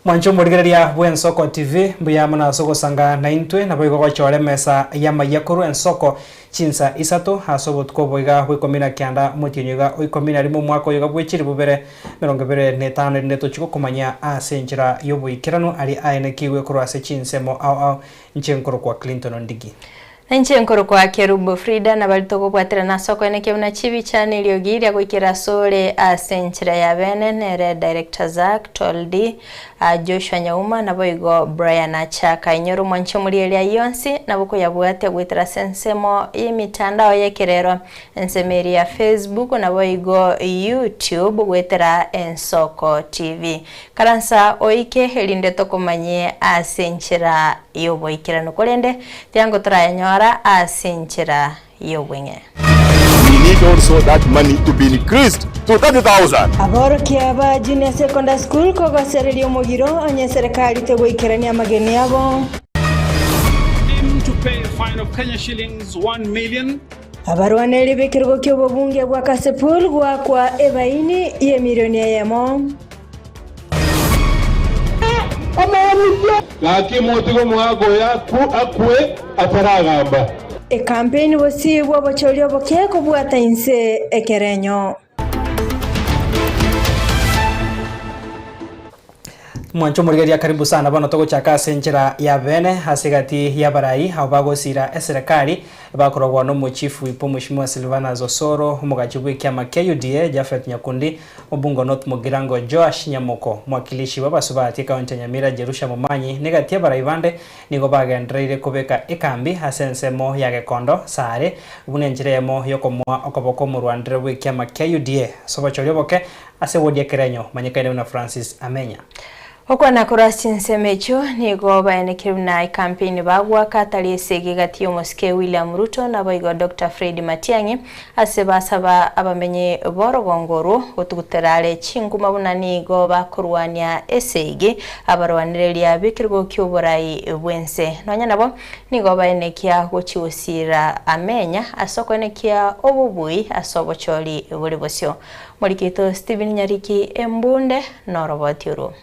Mwanche omorigereria bw'Ensoko TV, mbuya mono ase ogosanga naintwe, naboigo gochora emesa y'amayia korwa Ensoko chinsa isato ase obotuko obo iga bwa ikomi na kianda omotienyi iga o ikomi na rimo omwaka oyo iga bwe chilifu bibere emerongo ebere na etano erinde tochie gokomanyia ase enchera y'oboikeranu aria aenekigwe korwa ase chinsemo ao ao Inche nkorokwa Clinton Ondigi. Na inche nkorokwa Kerubo Frida, na baria tokobwaterana ase okoenekia buna chibicha na eriogi ria goikera asore ase enchera ya bene, nere Director Zack, Toldi, Joshua Nyauma, naboigo Brian Achaka. Inyora omwanche omorieria ayio onsi, nabo okoyabwatia goetera ase ensemo y'emitandao y'ekerero, ensemo eria ya Facebook, naboigo YouTube goetera Ensoko TV. Karansa oike, erinde tokomanyie ase enchera y'oboikeranu, korende tiango torayanyora ase enchera y'obweng'e. We need also that money to be increased to 30,000. Aborokia ba Junior Secondary School kogosereria omogiro onye serikali tegoikerania amageni abo. Him to pay a fine of Kenya shillings 1,000,000. Abarwaneri b'ekerogo ki'obobunge bwa Kasipul goakwa ebaini y'emilioni eyemo. Gaki motige omogaka oyo akwe ataragamba. Ekampeini bosio bw'obochori oboke kobwata inse ekerenyo. Mwanche omorigereria karibu sana bono togochaka ase enchera ya bene ase egati y'abarai abo bagosira eserekari bakorogwa nomochief whip omweshimiwa Silvanus Osoro, omogachi bw'ekiama kia UDA Japhet Nyakundi, Obungo North Mugirango Joash Nyamoko, mwakilishi bw'abasubati ekaunti ya Nyamira Jerusha Momanyi negati y'abarai bande nigo bagendereire kobeka ekambi ase ensemo ya Gekondo, Sare, buna enchera eyemo y'okomoa okoboko omorwandire bw'ekiama kia UDA ase obochori oboke ase wodi ya Kerenyo omanyekaine buna Francis Amenya. Gokwana korwa ase chinsemo echio, nigo baenekire buna ekampeini bagoaka tari esegi egati y'omosike William Ruto naboigo Doctor Fred Matiang'i ase basaba abamenyi b'orogongo orwo gotugutera are chinguma buna nigo bakorwania esegi abarwanireria b'ekerogo ki'oborai bw'ense. Nonya nabo nigo baenekia gochia gosiira amenya ase okoenekia obobui ase obochori bore bosio. Morikito Stephen Nyariki Embunde noroboti orwo.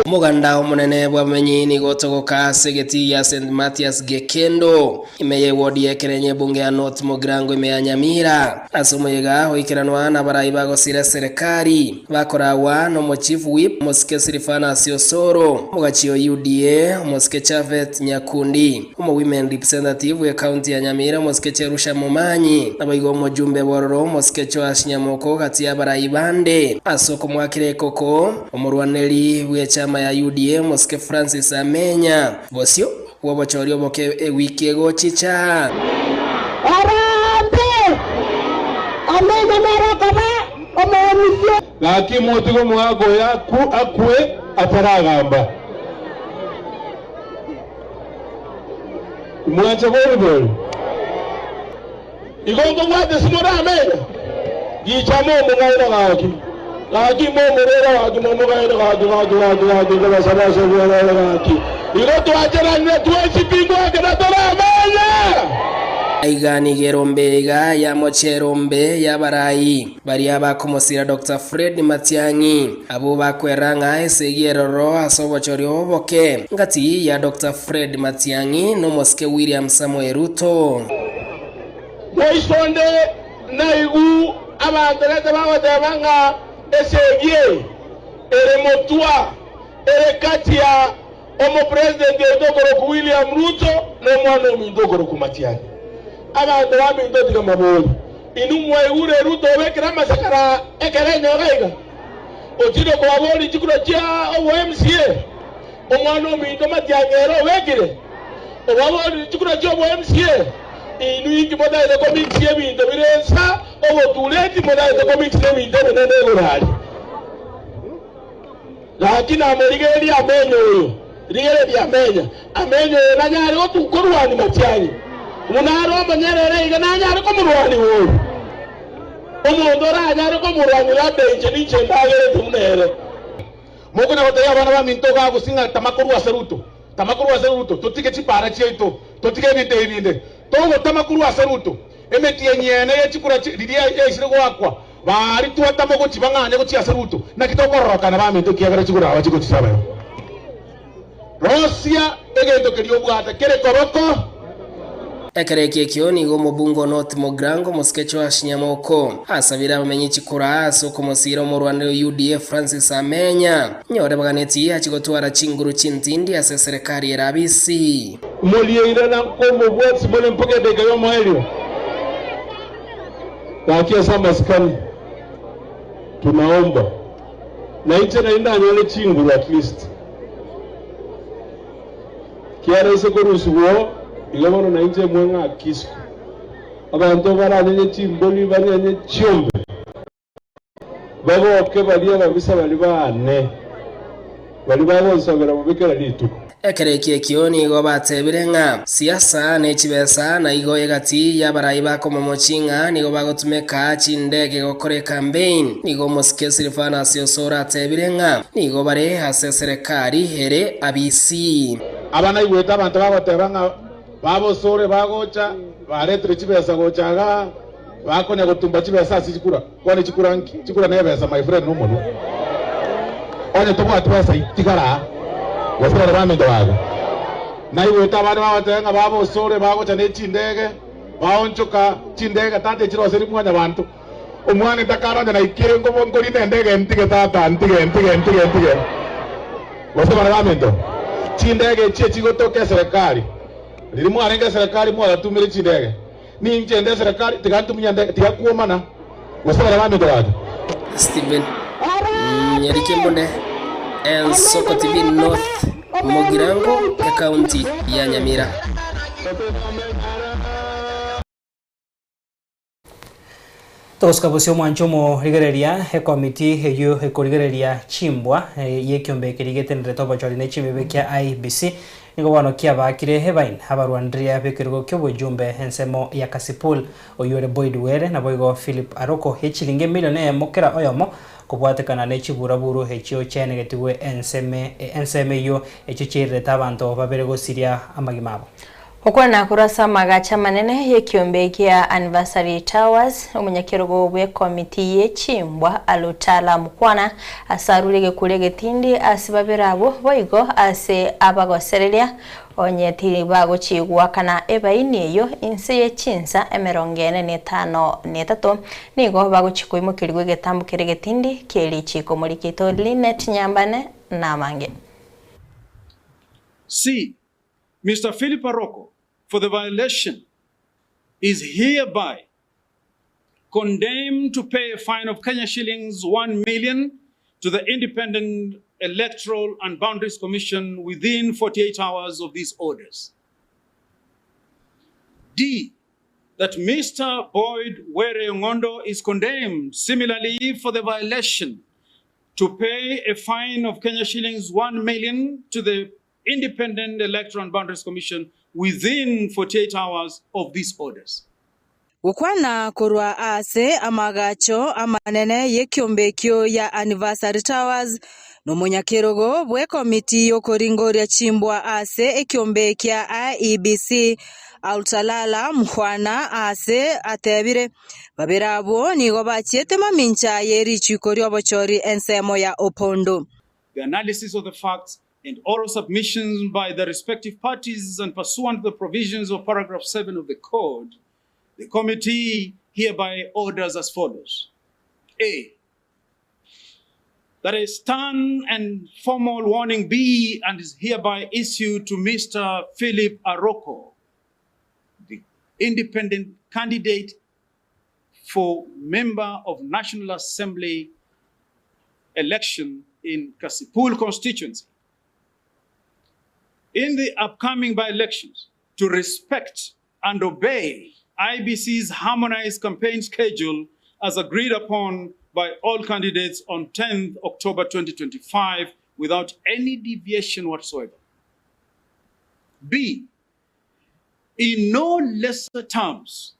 Omoganda omonene bw'abamenyi nigo otogoka ase egetii gia St Mathias Gekendo, ime y'ewodi y'Ekerenyo ebunge ya North Mugirango ime ya Nyamira, ase omoyega oikeranwa nabarai bagosira eserekari, bakoragwa n'omochief whip omosike Silvanus Osoro, omogachi o UDA omosike Japhet Nyakundi. Omo-women representative bw'ecounty ya Nyamira omosike Cherusha Momanyi, naboigo omojumbe bw'ororo omosike Joash Nyamoko gati y'abarai bande. Ase okomoakera ekoko, omorwaneri bw'echama ya UDA omosike Francis Amenya, bosio bw'obochori oboke ewiki egochicha. Harambee! Amenya nere okoba omoomisia. Gaki motige omogaka oyo akwe ataragamba. Mwanche bori-bori. Igo nkobwate simore amenya, gicha momong'aina gaki, gaki momorwere gaki momong'aina gaki gaki gaki gaki nkobasaba ase obwororo gaki. Igo twacheranire twensi pi ngoakena tore amenya. Aiga nigo erombe iga yamochia erombe y'abarai. Baria bakomosira Doctor Fred Matiang'i, abwo bakwerra ng'a esegi eroro ase obochori oboke ngati ya Doctor Fred Matiang'i na omosike William Samoei Ruto. Moisonde naigu abanto gete bagoteba ng'a esegi eye ere motwa ere kati ya omopresident oito okorokwa William Ruto na omwana ominto okorokwa Matiang'i. Abanto baminto tiga mabori. Inwe mwaigure Ruto obekire amasakara ekero enyoga iga? Ochire kobaboria chikura chia obo MCA? Omwana ominto Matiang'i ere obekire? Obaborire chikura chia obo MCA? Inwe inki motaete komixia ebinto bire nsa obotureti motaete komixia ebinto ebinene igoro aria? Gaki namorigererie amenyo oyo, rigereria amenya, amenyo oyo nanyare korwania Matiang'i, buna are omonyerere iga nanyare komorwania oyo. Omonto oranyare komorwania labda inche ninche ndagerete buna ere. Mokonya gotebia abana baminto iga gose ng'a tama korwa ase Ruto, tama korwa ase Ruto, totige chipaara chiaito, totige ebinto ebi binde. Togotama korwa ase Ruto, emetienyi ene ye chikura riria yaisire goakwa. Baria twatama gochia bang'anye gochia ase Ruto, naki tokororokana baminto ekiagera chiguraba chigochisaberwa. Rosia egento keria obwate kere koboko. Ekero ekio ekio nigo omobunge o North Mugirango, omosike Joash Nyamoko, asabire abamenyi chikura ase okomosiira omorwaneri o UDA Francis Amenya, nyore baganetie achie gotwara chinguru chintindi ase eserekari ere abisi. Morieire na nkomobua Simoni mpaka edagika y'omoerio. Gaki ase amasikani tunaomba nainche nari ndanyore chinguru at least kiara ase korusigwa oo igo bono nainche mwe ng'aki isiko abanto baranyenye chimbori banyenye chiombe bagoke baria ababisa baria baane baria bagonsabera bobe kera rituko. Ekero ekio ekio nigo batebire ng'a siasa ne chibesa, na igo egati y'abarai ba komomochi ng'a nigo bagotumeka chindege gokora ekampeini. Nigo omosike Silvanus Osoro atebire ng'a nigo bare ase eserekari ere abisi. Aba naigwete abanto bagoteba ng'a babosore bagocha, baretire chibesa gocha igaa, bakonya gotumba chibesa ase chikura. Kwani chikura nki? Chikura nebesa my friend nomonwa. Onye tobwati besa tigara aa. Gose bare baminto bago. Naigwete abande bagoteba ng'a babosore bagocha ne chindege, baonchoka chindege tata echiroseri mwanyabanto. Omwana ntakare onye naikire nkobo nkorina endege ntige tata ntige ntige ntige ntige. Gose bare baminto. Chindege echi echigotoka eserekari. Riria mwarenge eserekari mwagatumire chindege. Ninche inde eserekari, tiga ntumie ende, tiga kwomana, gose baria baminto gaki. Stephen Nyarikembune, Ensoko TV North Mugirango, Ekaunti ya Nyamira. Togosuka bosio omwancho omorigereria ekomiti eyio ekorigereria chimbwa yekiombe keria getenerete obochori ne chimbibe kia IEBC Nigo bono kiabaakire ebain abarwanderia b'ekerogo ki'obojumbe ensemo ya Kasipul, oyio ore Boyd Were, naboigo Philip Aroko, ye chilingi emilion eyemo kera oyomo, kobwatekana ne chiburaburu echio chiaenegetigwe enseme ensemo eyio echio chiairerete abanto babere gosiria amagima abo. Gokwana korwa ase amagacho amanene y'ekiombe gia Anniversary Towers, omonyakerogo bw'ekomiti ye chimbwa Alutala Mukwana ase arure egekuri egetindi ase babere abwo boigo ase abagosereria onye tibagochi goakana ebaini eyio inse ye chinsa emerongo ene na etano na etato nigo bagochi koimokerigwa egetambo kere egetindi kie richiiko Morikito Linet Nyambane namange. C. Mister Philip Aroko for the violation is hereby condemned to pay a fine of Kenya shillings 1 million to the Independent Electoral and Boundaries Commission within 48 hours of these orders. D. That Mr. Boyd Were Ngondo is condemned similarly for the violation to pay a fine of Kenya shillings 1 million to the Independent Electoral and Boundaries Commission within 48 hours of these orders. Gokwana korwa ase amaagacho amanene y'ekiombe ekio ya Anniversary Towers, nomonyakerogo bw'ekomiti y'okoringoria chimbwa ase ekiombe kia IEBC, Altalala Mukhwana ase atebire, Babere abwo nigo bachiete mamincha ye richiiko ri'obochori ensemo ya Opondo. The analysis of the facts and oral submissions by the respective parties and pursuant to the provisions of paragraph 7 of the code, the committee hereby orders as follows. A. That a stern and formal warning be and is hereby issued to Mr. Philip Aroko, the independent candidate for member of National Assembly election in Kasipul constituency in the upcoming by-elections to respect and obey IBC's harmonized campaign schedule as agreed upon by all candidates on 10th October 2025 without any deviation whatsoever. B, in no lesser terms,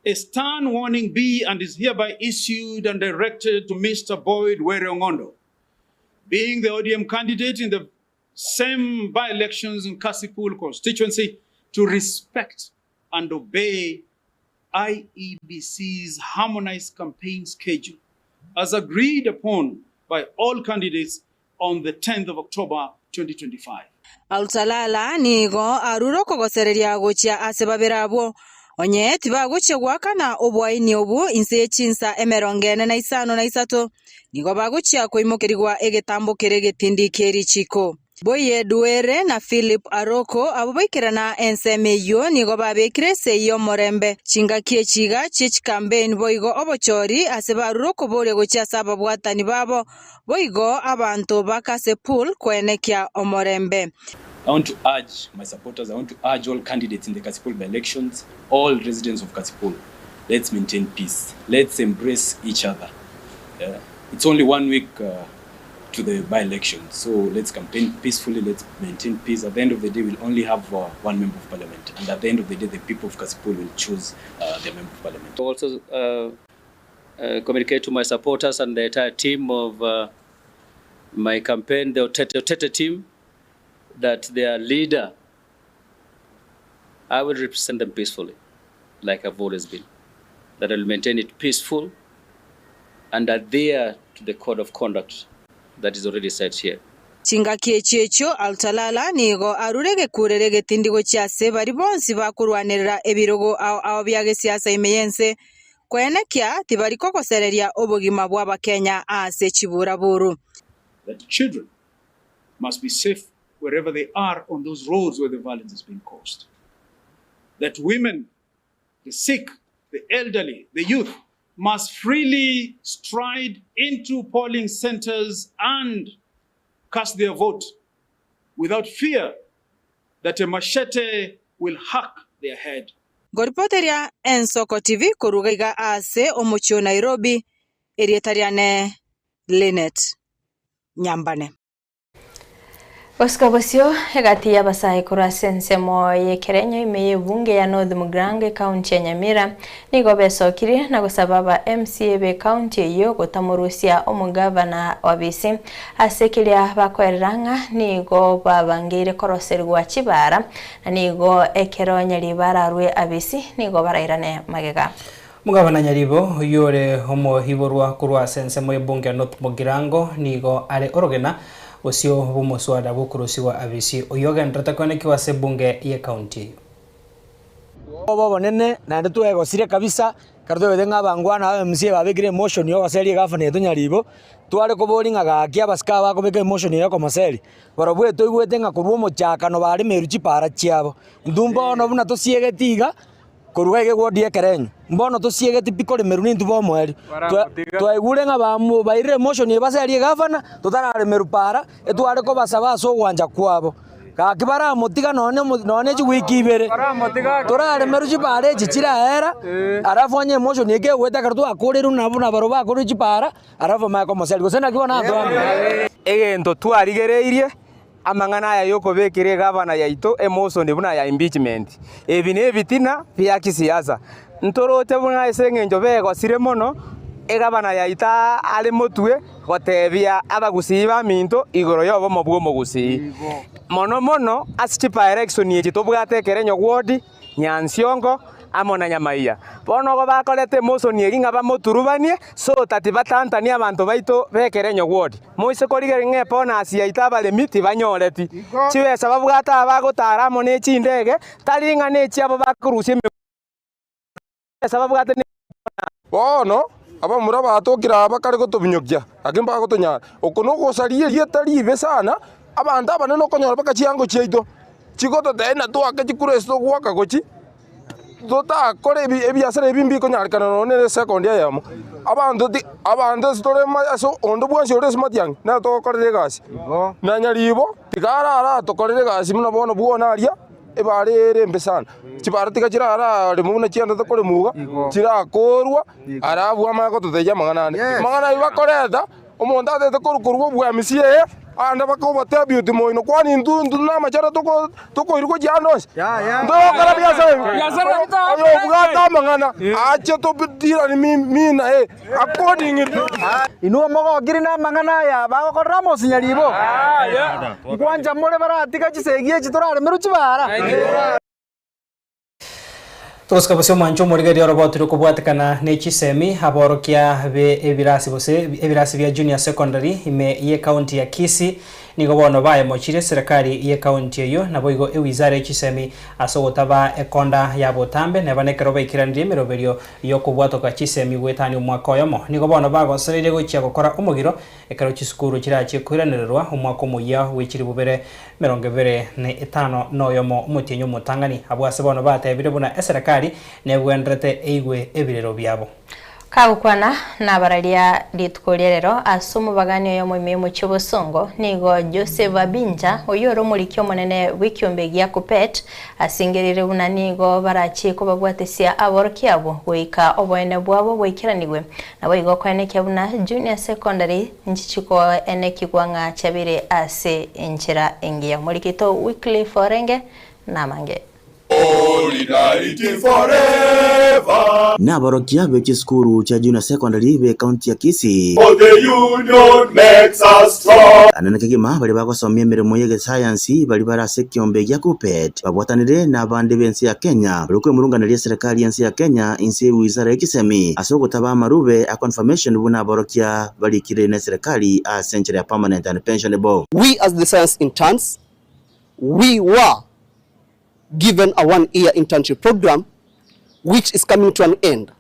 a stern warning be and is hereby issued and directed to Mr. Boyd Were Ong'ondo, being the ODM candidate in the same by-elections in Kasipul constituency, to respect and obey IEBC's harmonized campaign schedule as agreed upon by all candidates on the 10th of October 2025. Alutalala nigo arure okogosereria gochia ase babere abwo, onye tibagochia goakana oboaini obwo inse ye chinsa emerongo ene na isano na isato, nigo bagochia koimokerigwa egetambo kere egetindi kie richiiko. Boyie Duere na Philip Aroko abwo baikerana ensemo eyio nigo babekire esegi y'omorembe chingaki echi iga chie chikampeini boigo obochori ase barure okoboria gochia ase ababwatani babo boigo abanto ba Kasipul koenekia omorembe. I want to urge my supporters, I want to urge all candidates in the Kasipul by-elections, all residents of Kasipul, let's maintain peace, let's embrace each other. Yeah. It's only one week uh, to the by-election, so let's campaign peacefully, let's maintain peace. At the end of the day, we'll only have uh, one member of parliament, and at the end of the day, the people of Kasipul will choose uh, their member of parliament. Also, uh, uh, communicate to my supporters and the entire team of uh, my campaign, the Otete Otete team, that their leader, I will represent them peacefully, like I've always been. That I will maintain it peaceful and adhere to the code of conduct that is already set here. Chingaki echio echio Alutalala nigo arure egekurero egetindi gochia ase baria bonsi bakorwanerera ebirogo ao ao bia gesiasa ime y'ense, koenekia tibari kogosereria obogima bw'Abakenya ase chiburaburu. That children must be safe wherever they are on those roads where the violence is being caused. That women, the sick, the elderly, the youth must freely stride into polling centers and cast their vote without fear that a machete will hack their head. Nkoripoteria Ensoko TV korwa iga ase omochie o Nairobi, erieta riane Linet Nyambane. Gosika bosio egati y'abasae korwa ase ensemo y'ekerenyo ime y'ebunge ya North Mugirango ekaunti ya Nyamira nigo besokirie na gosaba aba MCA b'ekaunti eyio gotamorusia omogavana wabisi ase keria bakoerera ng'a nigo babangeire koroserigwa chibara na nigo ekero Nyaribo ararue abisi nigo barairane magega. Omogavana Nyaribo, oyio ore omoiborwa korwa ase ensemo y'ebunge ya North Mugirango, nigo are orogena bosio bw'omoswada bw'okorusigwa abisi, oyio ogendererete koenekiwa ase ebunge y'ecounty eyio. Obe obonene naende twegosire kabisa, ekero toigwete ng'a abangwana aba MCA babekire emotion ya ogoseria egavana yaito Nyaribo, tware koboria ng'a gaki abasike aba bakobeka emotion eye yokomoseria, barobwo toigwete ng'a korwa omochakano baremerwe chipara chiabo. Intwe mbono buna tosiegeti iga, Korwa iga egwodi y'ekerenyo, mbono tosiegeti pi koremerwa nintwe b'omoerio. Twaigure ng'a bairire emotion eye baserie egavana, totararemerwa para, etware kobasaba ase ogwancha kwabo. Gaki baramotiga nonye nonye chiwiki ibere, toraremerwe chipara echi chiraera, alafu onye emotion eye kegoeta ekero twakorerwe nabwo nabarobwo bakorire chipara, alafu bamanye komoseria. Gose naki bono abanto? Egento twarigereirie Amang'ana aya y'okobekera egavana yaito emosoni buna ya impeachment. Ebi nebitina bia kisiasa. Ntoroche buna ase engencho begosire mono egavana yaito are motwe gotebia abagusii baminto igoro y'obomo bw'omogusii. Mono mono ase chibaerection echi tobwate ekerenyo ward, Nyansiongo, amo na Nyamaiya. Bono igo bakorete emosoni eria ng'a bamoturubanie, so that batantanie abanto baito b'ekerenyo ward. Moise korigereria ng'a ebonus yaito abaremi tibanyoreti. Chibesa babwate aba bagotara amo ne chindege, tari ng'a nechiabo bakorusia emegunda, chibesa babwate ne Bono abamura batokire aa bakare gotobinyokia, gaki mbagotonyara. Oko nogosaria erieta riibe sana, abanto abanene okonyora mpaka chiango chiaito chigototebia ng'a toake chikura ase togoaka gochia, totakore ebiasara ebi mbikonyarekana nonye na esekondi eyemo. Abanto ti abanto ase tore ase onde bwensi ore ase matiang'i nere togokorera egasi. Na nyaribo tiga arare atokorere egasi buna bono bwona aria. Ebaare ere embe sana, chibara tiga chirararemwe buna chiendete koremwa iga, chirakoorwa, ara abwo amanye gototebia amang'ana ande. Amang'ana ayio bakoreta, omonto atagete korwa korwa obwamisi eye, ande bakobatebia oti moino kwani intwe intwe namachara toko tokoirwa gochia ande onsi. Ntogokora biasara ebi. Oyo obwate amang'ana, ache todirani mi mi naye accordingly. Inwe mogokire namang'ana aya bagokorera amosinya ribo? Nkwancha more baratiga chisegi echi toraremerwe chibara? Togosika gose omwancho omorigereria oroboti rokobwatekana ne chisemi aborokia be ebirasi gose ebirasi bia Junior Secondary ime ye county ya Kisii nigo bono bayemochirie serikali ye county eyio naboigo ewizara ye chisemi ase ogotaba ekonda ya botambe neba nekero baikeranirie emeroberio yokobwatoka chisemi goetania omwaka oyomo. Nigo bono bagosereirie gochia gokora omogiro Ekero chisukuru chirachie koiranererwa omwaka omoyia bwe chilifu 2025 noyomo omotienyi omotang'ani, abwo ase bono batebire buna eserekari negwenderete eigwe ebirero biabo. Kagokwana nabararia rituko ria rero ase omobagani oyomo ime y'omochie obosongo, nigo Joseph Abinja, oyio ore omoriki omonene bw'ekiombe gia Kuppet, Asingerire buna nigo barachie kobabwatesia aborokia abwo goika oboene bwabo bwaikeranigwe. Naboigo koenekia buna Junior Secondary nchichi koenekigwa ng'a chiabeire ase enchera engiya. Omorikito Wycliffe Orenge namange. Solidarity forever. Naborokia be chisukuru chia Junior Secondary be county ya Kisii. For the union makes us strong. Anene kegima baria bagosomia emeremo y'egesayansi baria bare ase ekiombe gia Kuppet babwatanire nabande b'ense ya Kenya baria kwemurunganeria eserekari y'ense ya Kenya inse y'ewizara y'echisemi ase ogotaba amarube a confirmation buna aborokia barikire neserekari ase enchera ya permanent and pensionable. We as the science interns, we were given a one year internship program which is coming to an end.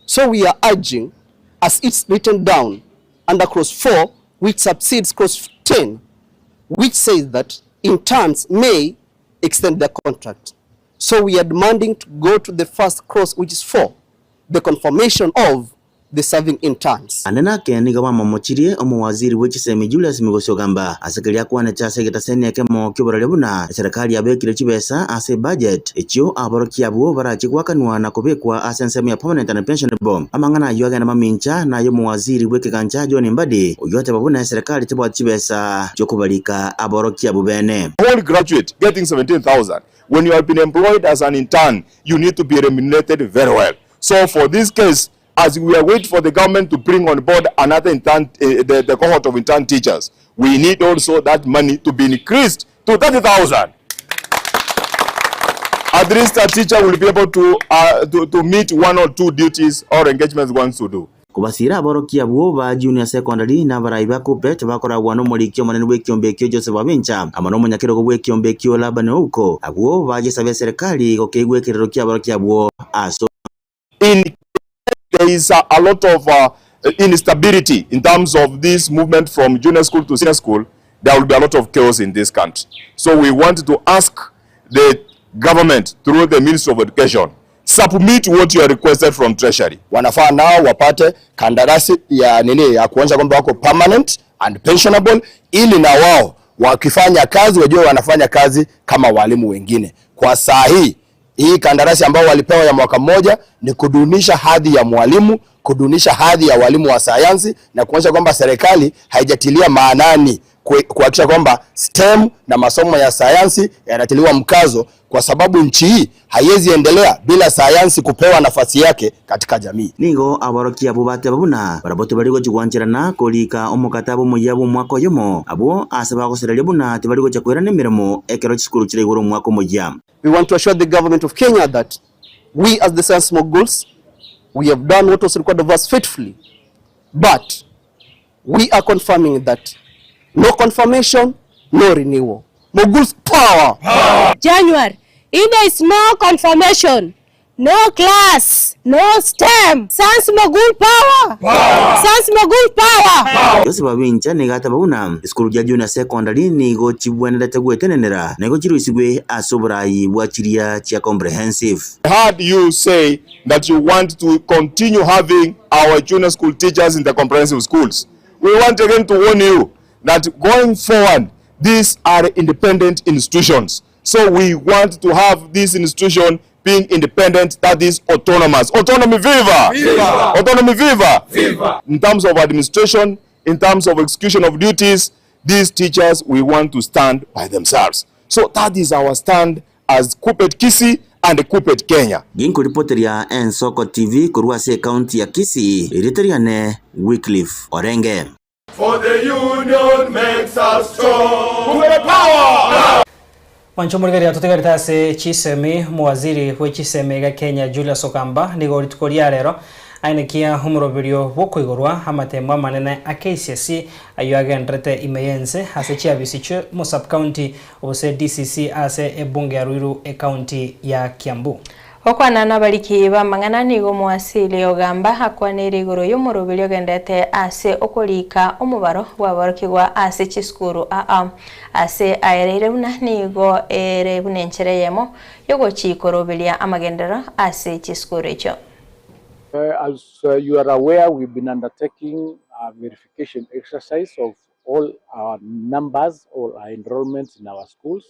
So we are urging as it's written down under clause 4 which subsides clause 10 which says that interns may extend their contract. So we are demanding to go to the first clause which is 4, the confirmation of the serving interns. Ande nake nigo bamomochirie omowaziri bwe chisemi Julius Migosi Ogamba ase keria akwanete ase egetaseni ekemo ki'oboraria buna eserekari yabekire chibesa ase ebudget echio aborokia abwo barachie goakanwa na kobekwa ase ensemo ya permanent and pensionable. Amang'ana ayio agenda mamincha naye omowaziri bw'ekegancha John Mbadi oyio oteba buna eserekari tebwati chibesa chiokobarika aborokia abwo bene. Whole graduate getting 17,000 when you have been employed as an intern you need to be remunerated very well so for this case as we are wait for the government to bring on board another intern, uh, the, the cohort of intern teachers, we need also that money to be increased to 30,000. At least a teacher will be able to, uh, to, to meet one or two duties or engagements wants to do. Kobasiira aborokia abwo ba Junior Secondary na abarai ba Kuppet bakoragwa nomoriki omonene bw'ekiombe ekio Joseph Abincha amo nomonyakerogo bw'ekiombe ekio Laban Ouko, abwo bagesaba eserekari gokeigwa ekerero ki'aborokia abwo ase In there is a, a lot of uh, instability in terms of this movement from junior school to senior school, there will be a lot of chaos in this country. So we want to ask the government through the Ministry of Education, submit what you are requested from Treasury. Wanafaa nao wapate kandarasi ya nini ya kuonyesha kwamba wako permanent and pensionable, ili na wao wakifanya kazi wajue wanafanya kazi kama walimu wengine. Kwa saa hii hii kandarasi ambao walipewa ya mwaka mmoja ni kudunisha hadhi ya mwalimu, kudunisha hadhi ya walimu wa sayansi na kuonyesha kwamba serikali haijatilia maanani kuhakikisha kwamba STEM na masomo ya sayansi yanatiliwa mkazo, kwa sababu nchi hii haiwezi endelea bila sayansi kupewa nafasi yake katika jamii. Nigo aborokia abwo bateba buna barabwo tibari gochia gwancherana korika omokataba omoyia bw'omwaka oyomo, abwo ase bagosereria buna tibari gochia koirana emeremo ekero chisukuru chiraigure omwaka omoyia. We want to assure the government of Kenya that we as the science moguls, we have done what was required of us faithfully. But we are confirming that no confirmation, no renewal. Moguls power! Power! January, if there is no confirmation, no class, no STEM. Science mogul power. Power. Science mogul power. Power. Joseph Abincha nigo ateba buna esukuru gia Junior Secondary nigo chibwenerete gwetenenera na igo chiroisigwe ase oborai bwa chiria chia comprehensive. Heard you say that you want to continue having our junior school teachers in the comprehensive schools. We want again to warn you that going forward, these are independent institutions. So we want to have this institution being independent, that is autonomous. Autonomy viva! Viva! Autonomy viva! Viva! In terms of administration, in terms of execution of duties, these teachers, we want to stand by themselves. So that is our stand as Kuppet Kisii and Kuppet Kenya. Ginkoripoteria Ensoko TV korwa ase ekaunti ya Kisii, erieta riane Wycliffe Orenge. For the union makes us strong. Kuppet power! Mwancho omorigereria totigarete ase chisemi, omowaziri bwe chisemi iga Kenya Julius Ogamba nigo rituko ria rero aenekia omoroberio bw'okoigorwa amatemo amanene a KCSE ayio agenderete ime y'ense ase chiabisi chio omosubcounty gose DCC ase ebunge ya Ruiru ecounty ya Kiambu. Gokwana nabariki b'amang'ana nigo omoasili ogamba akwaneire igoro y'omoroberi ogendete ase okorika omobaro bw'aborokigwa ase chisukuru aa. Ase aereire buna nigo ere buna enchera eyemo y'ogochi koroberia amagenderero ase chisukuru echio. As you are aware we've been undertaking a verification exercise of all our numbers or our enrollments in our schools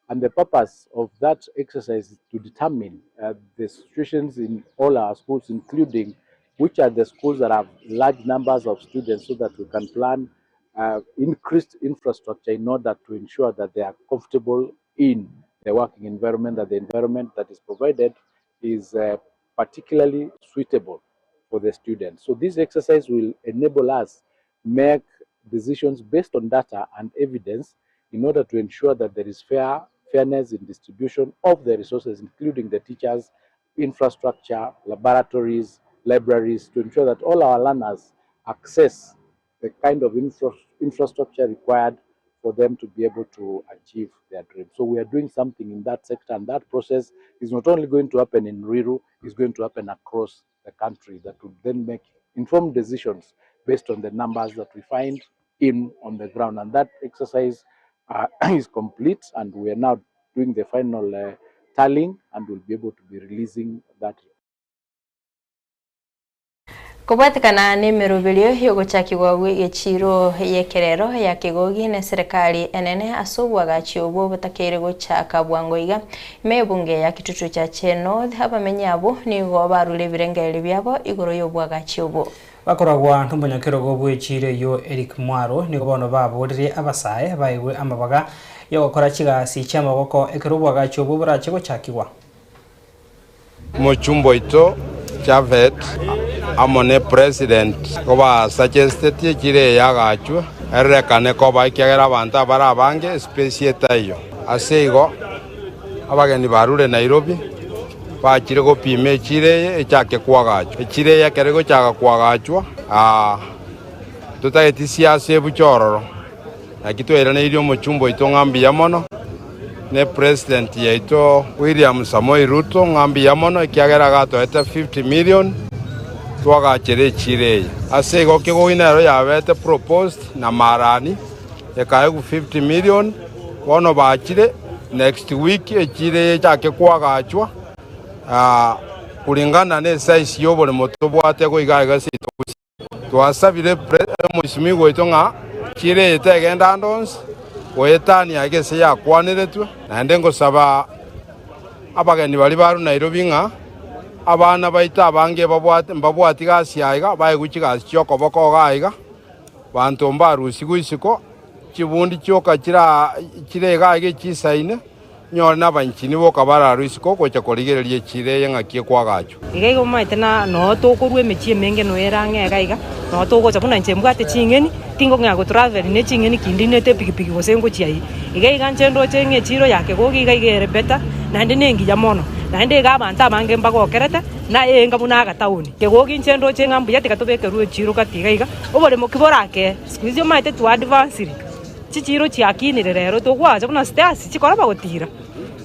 and the purpose of that exercise is to determine uh, the situations in all our schools including which are the schools that have large numbers of students so that we can plan uh, increased infrastructure in order to ensure that they are comfortable in the working environment, that the environment that is provided is uh, particularly suitable for the students. So this exercise will enable us make decisions based on data and evidence in order to ensure that there is fair fairness in distribution of the resources, including the teachers, infrastructure, laboratories, libraries, to ensure that all our learners access the kind of infra infrastructure required for them to be able to achieve their dream. So we are doing something in that sector, and that process is not only going to happen in Ruiru, it's going to happen across the country that would then make informed decisions based on the numbers that we find in on the ground. And that exercise uh, is complete, and we are now doing the final uh, tallying, and we'll be able to be releasing that. Kobwatekana nemeroberio y'ogochakigwa gw'egechiiro y'ekerero ya Kegogi neserekari enene ase obwagachi obwo botakeire gochaka bwango iga ime y'ebunge ya Kitutu Chache North, abamenyi abwo nigo barure ebirengererio biabo igoro y'obwagachi obwo. Bakoragwa nomonyakerogo bw'echiiro eyio Eric Mwaro nigo bono baboririe abasae baegwe amabaga y'ogokora chigasi chi'amaboko ekero obwagachi obwo borache gochakigwa. Omochumba oito Japhet amo ne president nigo basuggestetie echiro eye agachwe erorekane koba ekiagera abanto abare abange espace etaiyo. Ase igo abageni barure Nairobi bachire gopima echiro eye echake koagachwa. Echiro eye ekero egochaka koagachwa totageti siasa ebuche ororo. Naki twairaneirie omochumba oito ng'a mbuya mono, ne president yaito William Samoei Ruto ng'a mbuya mono ekiagera agatoete 50 million twagachere echiro eye. Ase igo Kigogwi nero yabete proposed na Marani ekaegwa 50 million, bono bachire next week echiro eye echake koagachwa kulingana ne size yoboremo tobwate goiga iga seito Gusii. Twasabire omoisimigwa oito ng'a chire eye tegenda ande onsi goetania iga ase yakwaneretwe, naende ngosaba abageni baria barure Nairobi ng'a abana baito abange mbabwati gasi aiga, baegwe chigasi chi'okoboko iga aiga, banto mbarusigwe isiko, chibundi chioka chire iga aiga echisaine. Nyore nabanchini boka bararwe isiko gocha korigereria echiira eye ng'aki ekwagachwa. Iga iga omanyete na noo tokorwa emechie emenge noyo ere ang'e iga iga, noo togocha buna inche mbwate ching'eni, tingong'ea go travel ne ching'eni ki ndinete epikipiki gose ngochia eye. Iga iga inche ndoche ng'a echiro ya Kegogi iga iga ere better, naende na engiya mono. Naende iga abanto abange mbagokerete, na eenga buna agataoni. Kegogi inche ndoche ng'a mbuya tiga tobekerwe echiro gati iga iga, oboremo ki borakee, siku hizi omanyete twa advanced. Chichiiro chiakinire rero togoacha buna stairs chikoroba gotira,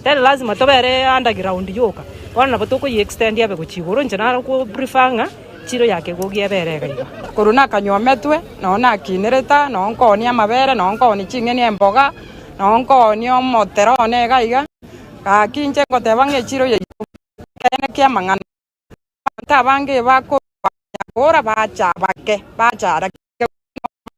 tari lazima tobere underground yoka, bono nabo tokoyi extend abe gochia igoro inche naro ko prefer ng'a chiro ya Kegogi ebe ere iga iga. Korwa nakanywometwe, noo nakinerete, noo nkoonia amabere, noo nkoonia ching'eni emboga, noo nkoonia omotere one iga iga, gaki inche ngoteba ng'a echiro yaito ekeene ki'amang'ana. Abanto abange bakobanyakora bacha bake, bachara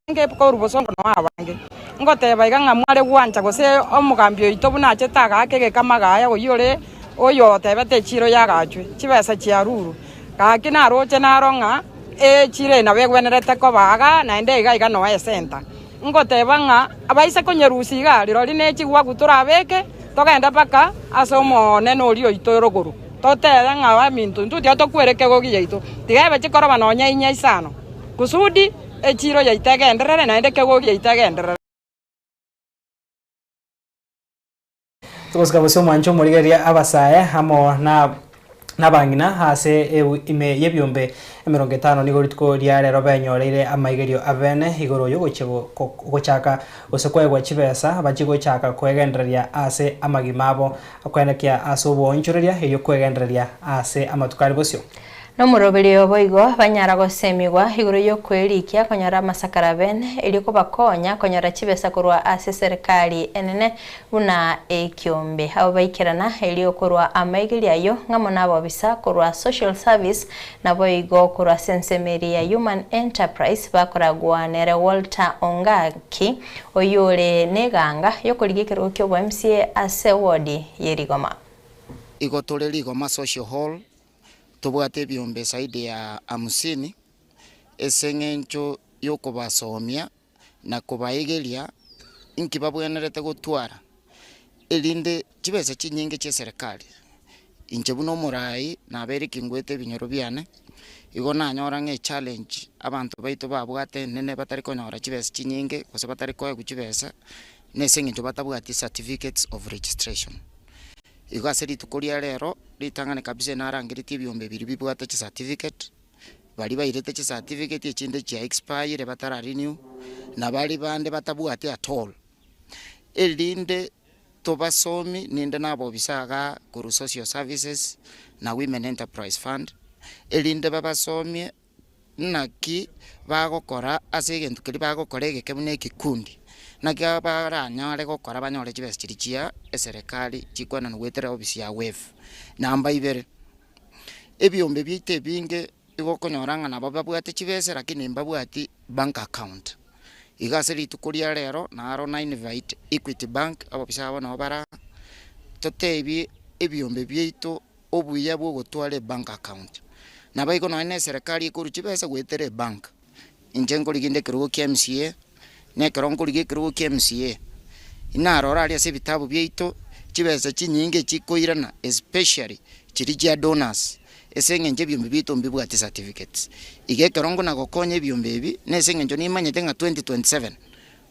abange korwa bosongo noo abange. Ngoteba iga ng'a mware gwancha gose omogambi oito buna achete agaaka egekama agaya oyio ore oyo otebete echiro yagachwe, chibesa chiarurwe. Gaki naroche naro ng'a echiro eye nabo egwenerete koba igaa naende iga iga noo esenta. Ngoteba ng'a abaise konyerusia igaa rirorio ne chigwagu torabeke togende mpaka ase Omonene oria oito rogoro. Totebe ng'a abaminto intwe tiga tokwere ekegogi giaito, tiga ebe chikoroba nonya inya isano, kusudi echiiro yaito egenderere naende ekegogi giaito egenderere. Togosika gose omwancho omorigereria abasae amo na nabang'ina ase ime y'ebiombe 50 nigo rituko ria rero benyoreire amaigerio abene igoro y'ogochia gochaka gose koegwa chibesa bachie gochaka kwegendereria ase amagima abo koenekia ase oboonchoreria erio kwegendereria ase amatuko are bosio. Nomoroberio boigo banyara gosemigwa igoro y'okwerikia konyora amasakara bene, erio kobakonya konyora chibesa korwa ase eserekari enene buna ekiombe. Abo baikerana erio korwa amaigerio ayio ng'amo nabobisa korwa Social Service naboigo korwa ase ensemo eria ya Human Enterprise bakoragwa nere Walter Ongaki oyio ore neganga yokorigia ekerogo kiobo MCA ase ward ye Rigoma. Igo tore Rigoma Social Hall Tobwate ebiombe zaidi ya hamsini ase eng'encho y'okobasomia na kobaegeria inki babwenerete gotwara, erinde chibesa chinyinge chi'eserekari. Inche buna omoraai nabeire kingwete ebinyoro biane, igo nanyora ng'a echallenge abanto baito babwate enene batari konyora chibesa chinyinge gose batari koegwa chibesa, nase eng'encho batabwati certificates of registration. Igo ase rituko ria rero, ritang'ani kabisa narangeretie ebiombe biria bibwate chicertificate, baria bairete chicertificate echinde chia expire batara renew, na baria bande batabwati at all, erinde tobasomi ninde na abobisa igaa korwa social services na women enterprise fund, erinde babasomie Naki bagokora ase egento keria bagokora egeke buna ekekundi? Naki baranyare gokora banyore chibesa chiria chia eserekari chikwenanwa goetera ofisi ya WEF? Namba ibere, ebiombe biaito ebinge igo okonyora ng'a nabo babwate chibesa lakini mbabwati bank account. Igo ase rituko ria rero naro na invite Equity Bank abobisa abo nabo bare aa, totebie ebiombe biaito obuya bw'ogotwara ebank account. Naboigo nonye na eserekari ekorwa chibesa goetera ebank. Inche nkorigia inde ekerogo kia MCA, na ekero nkorigia ekerogo kia MCA, inarora aria ase ebitabu biaito, chibesa chinyinge chikoirana especially chiria chia donors, ase eng'encho ebiombe biaito mbibwati certificates. Igo ekero nkona gokonya ebiombe ebi, na ase eng'encho nimanyete ng'a 2027,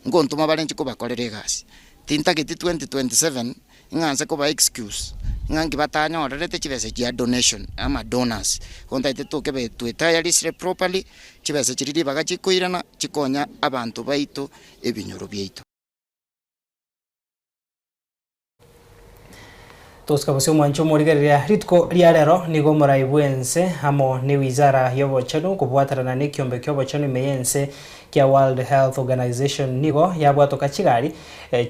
ngontoma bare inche kobakorera egasi. Tintageti 2027 ng'a nse koba excuse ng'a nki batanyorerete chibesa chia donation ama donors. Igo ntagete tokebe twetayarisire properly, chibesa chiria ribaga chikoirana chikonya abanto baito ebinyoro biaito. Tosika gose omwancho omorigereria rituko ria rero nigo omorai bw'ense amo ne wizara y'obochenu kobwaterana nekiombe ki'obochenu ime y'ense kia World Health Organization nigo yabwatoka chigari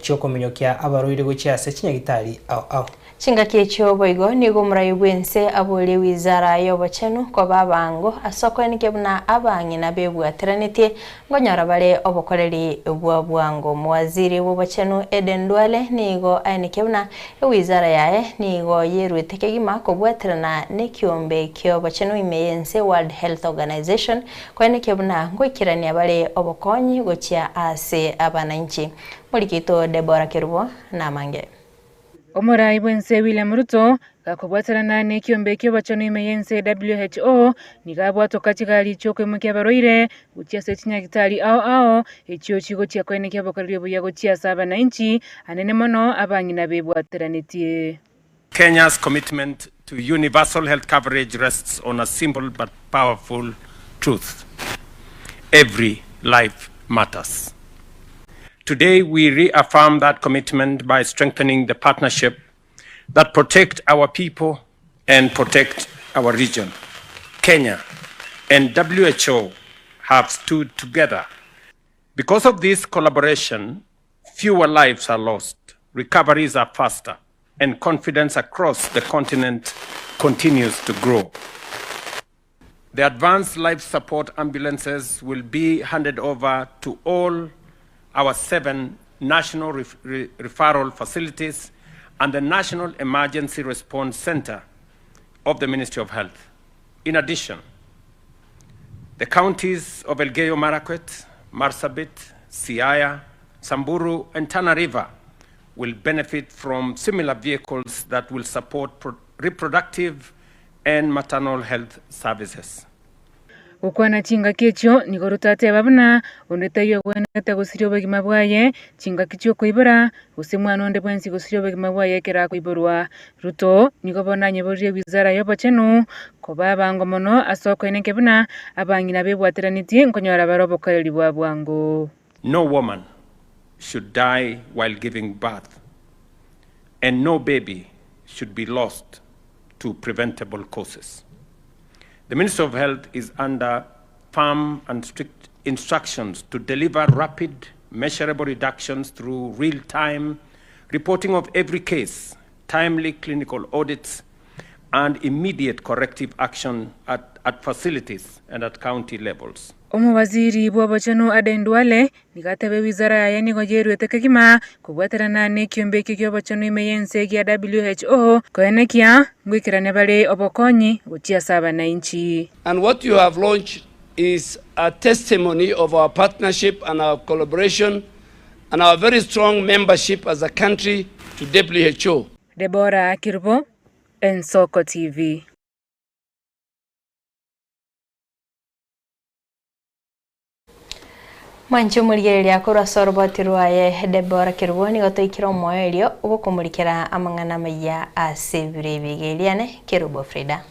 chiokominyokia abarwaire gochia ase chinyagitari ao ao. Chingaki echio boigo nigo omorai bw'ense aborie wizara y'obochenu koba abango ase okoenekia buna abang'ina bebwateranetie Nkonyora bare obokoreri bwa bwango. Omowaziri bw'obochenu Eden Duale nigo aenekia buna ewizara yaye nigo yeruete kegima kobwaterana nekiombe ki'obochenu ime y'ense World Health Organization koenekia buna ngoikerania bare obokonyi gochia ase abananchi. Morikito Deborah Kerubo namange. Omorai bw'ense William Ruto gakobwaterana nekiombe ki'obochenu ime y'ense WHO nigo abwatoka chigari chi'okoimokia abarwaire gochia ase chinyagitari ao ao echio chigochia koenekia obokoreri obuya gochia ase abanainchi anene mono abang'ina bebwateranetie. Kenya's commitment to universal health coverage rests on a simple but powerful truth, every life matters. Today we reaffirm that commitment by strengthening the partnership that protect our people and protect our region. Kenya and WHO have stood together. Because of this collaboration, fewer lives are lost, recoveries are faster, and confidence across the continent continues to grow. The advanced life support ambulances will be handed over to all our seven national referral facilities and the National Emergency Response Center of the Ministry of Health. In addition, the counties of Elgeyo Marakwet, Marsabit, Siaya, Samburu, and Tana River will benefit from similar vehicles that will support reproductive and maternal health services. Gokwana chingaki echio nigo Ruto ateba buna onde taiyo ogwenerete gosiria obogima bwaye chingaki chi'okoibora, gose mwana onde bwensi gosiria obogima bwaye ekero akoiborwa. Ruto nigo bono anyeboririe wizara y'obochenu koba abango mono ase okoenenkia buna abang'ina bebwateranetie nkonyora bare obokoreri bwa bwango. No woman should die while giving birth and no baby should be lost to preventable causes. The Ministry of Health is under firm and strict instructions to deliver rapid, measurable reductions through real-time reporting of every case, timely clinical audits, and immediate corrective action at, at facilities and at county levels. Omowaziri bw'obochenu Aden Duale nigo ateba ewizara yaye nigo yeruete kegima kobwaterana nekiombe ekio ki'obochenu ime y'ense gia WHO koenekia ngoikerania bare obokonyi gochia ase abanainchi. And what you have launched is a testimony of our partnership and our collaboration and our very strong membership as a country to WHO. Deborah Kerubo, Ensoko TV. Mwanche omorigereria korwa ase oroboti rwaye Deborah Kerubo nigo toikire omoyo erio ogokomorikera amang'ana amayia ase ebiro ebi iga eriane Kerubo Frida.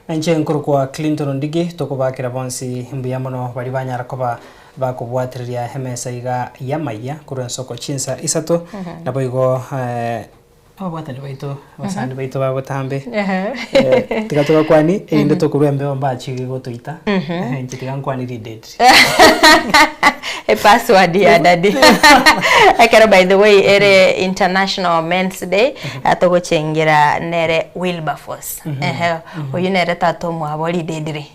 Na inche nkorokwa Clinton Ondigi, tokobakera bonsi mbuya mono baria banyara koba bakobwatereria emesa iga y'amayia korwa ensoko chinsa isato, naboigo ababwatani baito, abasani baito ba botambe, tiga tobakwani erinde tokorwa embeo mbachige gotoita, inche tiga nkwane ridedri. Epassword ya daddy. Ekero by the way ere International Men's Day, togochengera nere Wilberforce. Ehe, oyio nere tata omwabo ridedri.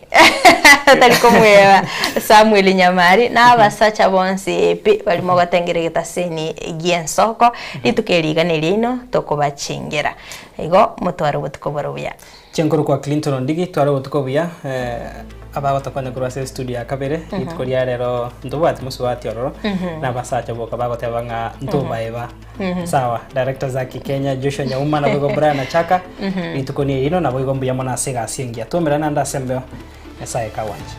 Tari komweba Samuel Nyamari na abasacha bonsi pi barimo gotengera egetaseni gi'ensoko, rituko eri iga neriaino tokobachengera. Igo motware obotuko bore obuya. Chinkoro kwa Clinton Ondigi, tware obotuko obuya abagotokonya korwa ase estudio ya kabere, rituko ria rero ntobwati mosubati ororo, na abasacha boka bagoteba ng'a ntobaeba. Sawa, Director Zaki Kenya, Joshua Nyauma, naboigo Brian Achaka, rituko ni erino, naboigo mbuya mono ase egasi engiya. Twaumerane naende ase embeo, Nyasaye kagwancha.